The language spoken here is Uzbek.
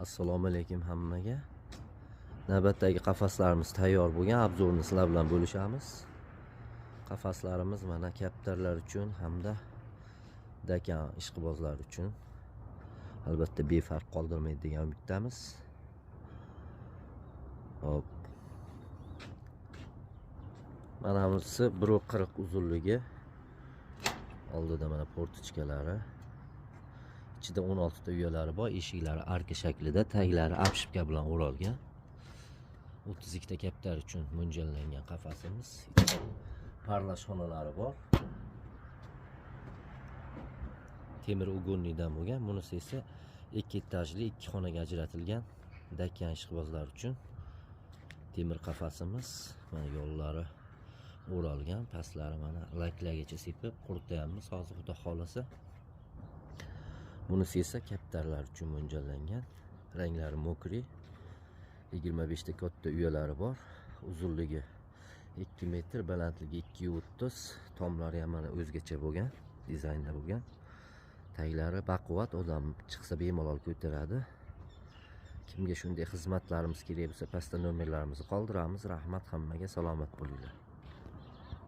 Assalomu alaykum hammaga. Navbatdagi qafaslarimiz tayyor bo'lgan, обзор ni sizlar bilan bo'lishamiz. Qafaslarimiz mana kaptarlar uchun hamda dakan ishqibozlar uchun albatta befarq qoldirmaydi degan umiddamiz. Hop. Mana bunisi 1.40 uzunligi. Oldida mana portichkalari. Ichida 16 ta uyalari bor, eshiklari arka shaklida, taglari обшивка bilan o'ralgan. 32 ta kaptar uchun mo'ljallangan qafasimiz. Ichida parlash xonalari bor. Temir угольный dan bo'lgan. Bunisi esa 2 etajli, 2 xonaga ajratilgan dakan ishqibozlar uchun temir qafasimiz. Mana yo'llari o'ralgan, pastlari mana laklagacha sepib qurityapmiz hozir, xudo xolasa. Bunisi esa kaptarlar uchun mo'ljallangan. Ranglari мокрый. 25 ta katta uyalari bor. Uzunligi 2 metr, balandligi 2.30. Tomlari ham mana o'zgacha bo'lgan, dizaynda bo'lgan. Taglari baquvvat, odam chiqsa bemalol ko'taradi. Kimga shunday xizmatlarimiz kerak bo'lsa, pastda nomerlarimizni qoldiramiz. Rahmat hammaga, salomat bo'linglar.